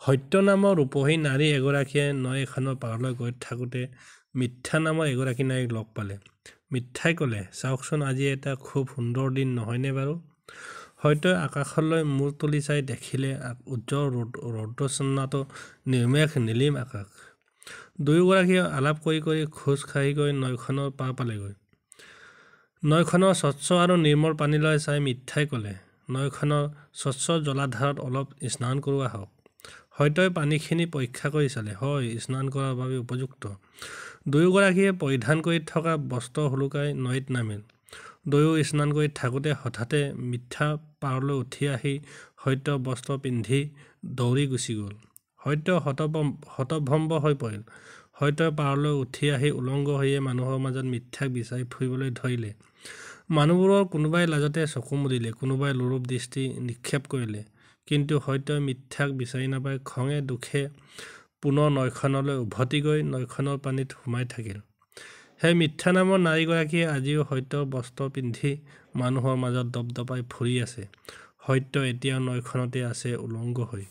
সত্য নামৰ ৰূপহী নাৰী এগৰাকীয়ে নৈ এখনৰ পাৰলৈ গৈ থাকোঁতে মিথ্যা নামৰ এগৰাকী নাৰীক লগ পালে। মিথ্যাই ক'লে, চাওকচোন, আজি এটা খুব সুন্দৰ দিন নহয়নে বাৰু? সত্যই আকাশলৈ মূৰ তুলি চাই দেখিলে উজ্জ্বল ৰৌদ্ৰচ্ছন্ন নিৰ্মেঘ নীলিম আকাশ। দুয়োগৰাকীয়ে আলাপ কৰি কৰি খোজ কাঢ়ি গৈ নৈখনৰ পাৰ পালেগৈ। নৈখনৰ স্বচ্ছ আৰু নিৰ্মল পানীলৈ চাই মিথ্যাই ক'লে, নৈখনৰ স্বচ্ছ জলাধাৰত অলপ স্নান কৰোঁ আহক। সত্যই পানীখিনি পৰীক্ষা কৰি চালে, হয়, স্নান কৰাৰ বাবে উপযুক্ত। দুয়োগৰাকীয়ে পৰিধান কৰি থকা বস্ত্ৰ সোলোকাই নৈত নামিল। দুয়ো স্নান কৰি থাকোঁতে হঠাতে মিথ্যা পাৰলৈ উঠি আহি সত্যৰ বস্ত্ৰ পিন্ধি দৌৰি গুচি গ'ল। সত্য হতভম্ব হৈ পৰিল। সত্যই পাৰলৈ উঠি আহি উলংগ হৈয়ে মানুহৰ মাজত মিথ্যাক বিচাৰি ফুৰিবলৈ ধৰিলে। মানুহবোৰৰ কোনোবাই লাজতে চকু মুদিলে, কোনোবাই লোলুপ দৃষ্টি নিক্ষেপ কৰিলে। কিন্তু সত্যই মিথ্যাক বিচাৰি নাপাই খঙে দুখে পুনৰ নৈখনলৈ উভতি গৈ নৈখনৰ পানীত সোমাই থাকিল। সেই মিথ্যা নামৰ নাৰীগৰাকীয়ে আজিও সত্যৰ বস্ত্ৰ পিন্ধি মানুহৰ মাজত দপদপাই ফুৰি আছে। সত্য এতিয়াও নৈখনতে আছে উলংগ হৈ।